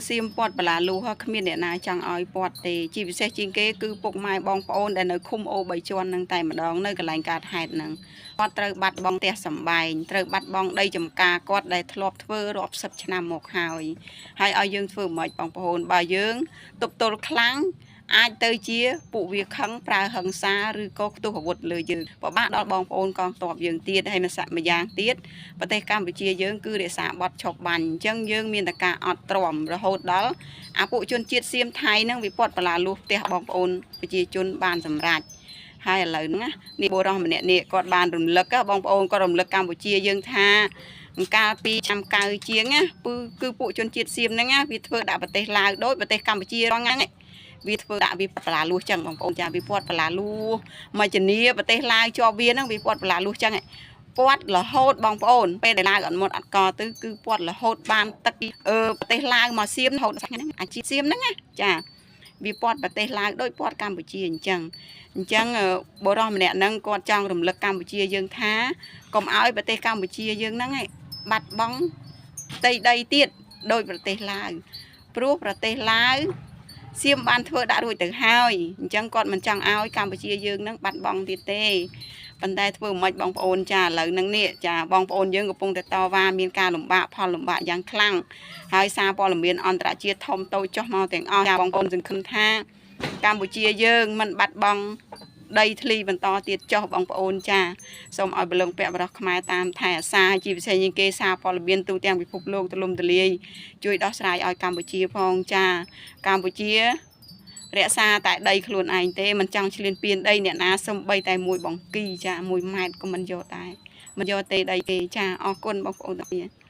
សៀមពាត់បលាលូហគ្មានអ្នកណាចង់ឲ្យពាត់ទេជាពិសេសជាងគេគឺពុកម៉ែបងប្អូនដែលនៅឃុំអូបីជាន់នឹងតែម្ដងនៅកន្លែងកើតហេតុហ្នឹងគាត់ត្រូវបាត់បង់ផ្ទះសម្បែងត្រូវបាត់បង់ដីចំការគាត់ដែលធ្លាប់ធ្វើរាប់សិបឆ្នាំមកហើយហើយឲ្យយើងធ្វើមិនបងប្អូនបើយើងទប់ទល់ខ្លាំងអាចទៅជាពួកវាខឹងប្រើហិង្សាឬក៏ផ្ទុះអាវុធលើយើងពិបាកដល់បងប្អូនកងទ័ពយើងទៀតហើយម្យ៉ាងទៀតប្រទេសកម្ពុជាយើងគឺរក្សាបត់ឈប់បាញ់អញ្ចឹងយើងមានតែការអត់ទ្រាំរហូតដល់អាពួកជនជាតិសៀមថៃហ្នឹងវាពាត់បលាលួសផ្ទះបងប្អូនប្រជាជនបានសម្រេចហើយឥឡូវហ្នឹងណានេះបុរសម្នាក់នេះគាត់បានរំលឹកបងប្អូនគាត់រំលឹកកម្ពុជាយើងថាកាលពីឆ្នាំ9ជាងណាគឺពួកជនជាតិសៀមហ្នឹងណាវាធ្វើដាក់ប្រទេសឡាវដូចប្រទេសកម្ពុជារងហ្នឹងវាធ្វើដាក់វាបលាលួសចឹងបងប្អូនចាវាពាត់បលាលួសមកជំនាប្រទេសឡាវជាប់វាហ្នឹងវាពាត់បលាលួសចឹងពាត់រហូតបងប្អូនពេលដែលឡាវអត់មុតអត់កទៅគឺពាត់រហូតបានទឹកអឺប្រទេសឡាវមកសៀមរហូតហ្នឹងអាជីសៀមហ្នឹងណាចាវាពាត់ប្រទេសឡាវដូចពាត់កម្ពុជាអញ្ចឹងអញ្ចឹងបុរសម្នាក់ហ្នឹងគាត់ចង់រំលឹកកម្ពុជាយើងថាកុំឲ្យប្រទេសកម្ពុជាយើងហ្នឹងឯងបាត់បង់ផ្ទៃដីទៀតដោយប្រទេសឡាវព្រោះប្រទេសឡាវសៀមបានធ្វើដាក់រួចទៅហើយអញ្ចឹងគាត់មិនចង់ឲ្យកម្ពុជាយើងនឹងបាត់បង់ទៀតទេប៉ុន្តែធ្វើមិនបងប្អូនចាឥឡូវហ្នឹងនេះចាបងប្អូនយើងកំពុងតែតវ៉ាមានការលំបាកផលលំបាកយ៉ាងខ្លាំងហើយសារព័ត៌មានអន្តរជាតិធំតូចចុះមកទាំងអស់ចាបងប្អូនសង្ឃឹមថាកម្ពុជាយើងមិនបាត់បង់ដីធ្លីបន្តទៀតចុះបងប្អូនចាសូមឲ្យបលងពាក់បរោះខ្មែរតាមថែអាសាជាពិសេសជាងគេសារព័ត៌មានទូទាំងពិភពលោកទូលំទូលាយជួយដោះស្រាយឲ្យកម្ពុជាផងចាកម្ពុជារក្សាតែដីខ្លួនឯងទេមិនចង់ឈ្លានពានដីអ្នកណាសំបីតែមួយបង្គីចា1ម៉ែត្រក៏មិនយកដែរមិនយកទេដីគេចាអរគុណបងប្អូនទាំងអស់។